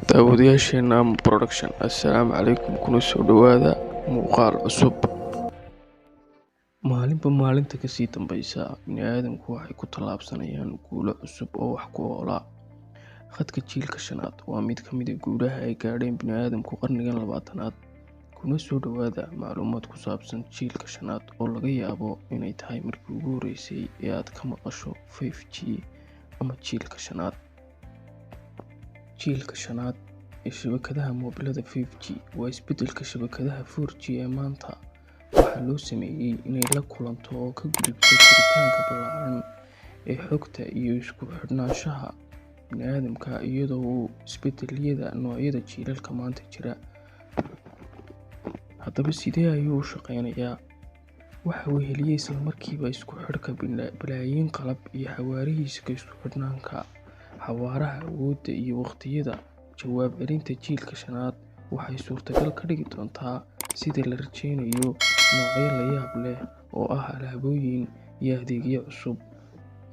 Daawadayaasheena Amo Production, assalaamu calaykum, kuna soo dhowaada muuqaal cusub. Maalinba maalinta kasii dambaysa, bini'aadamku waxay ku tallaabsanayaan guulo cusub oo wax ku ool ah. Khadka jiilka shanaad waa mid ka mid ah guulaha ay gaadheen bini'aadamku qarnigan 20aad. Kuna soo dhowaada macluumaad ku saabsan jiilka shanaad oo laga yaabo inay tahay markii ugu horeysay ee aad ka maqasho 5G ama jiilka shanaad. Jiilka shanaad ee shabakadaha moobilada 5G waa isbeddelka shabakadaha 4G ee maanta. Waxaa loo sameeyay inay la kulanto oo ka gudubto koritaanka ballaaran ee xogta iyo isku xidhnaanshaha bini'aadamka iyadoo uu isbeddelaya noocyada jiilalka maanta jira. Haddaba, sidee ayuu u shaqeynayaa? Waxa weheliyay isla markiiba isku xidhka balaayiin qalab iyo xawaarihiisa isku xidhnaanta, xawaaraha, awoodda iyo waqtiyada jawaab celinta jiilka shanaad waxay suurtagal ka dhigi doontaa, sida la rajeynayo, noocyo la yaab leh oo ah alaabooyin iyo adeegyo cusub.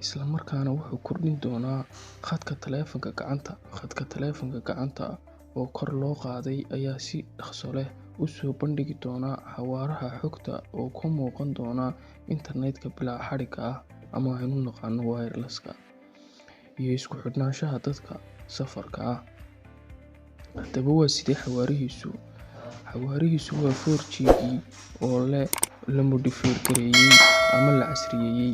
Isla markaana wuxuu kordhin doonaa khadka taleefanka gacanta. Khadka taleefanka gacanta oo kor loo qaaday ayaa si dhakhso leh u soo bandhigi doona xawaaraha xogta oo ka muuqan doona internetka bilaa xadhigga ah ama aynu naqaano wireless-ka, iyo isku xidhnaanshaha dadka safarka ah. Haddaba, waa sidee xawaarihiisu? Xawaarihiisu waa 4G-gii oo la modify gareeyay ama la casriyeeyay.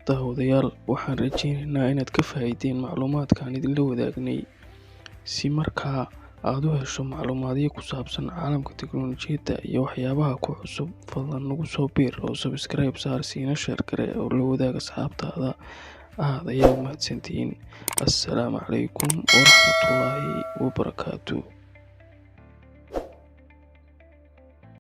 Daawadayaal, waxaan rajeynaynaa inaad ka faa'iideen macluumaadkan idinla wadaagnay, si markaa aad u hesho macluumaadyo ku saabsan caalamka tiknoolajiyadda iyo waxyaabaha ku cusub. Fadlan nagu soo biir oo subscribe saar, siina share garee oo la wadaag asxaabtaada. Aad ayaa u mahadsantihiin. Assalaamu calaykum waraxmatullaahi wabarakaatu.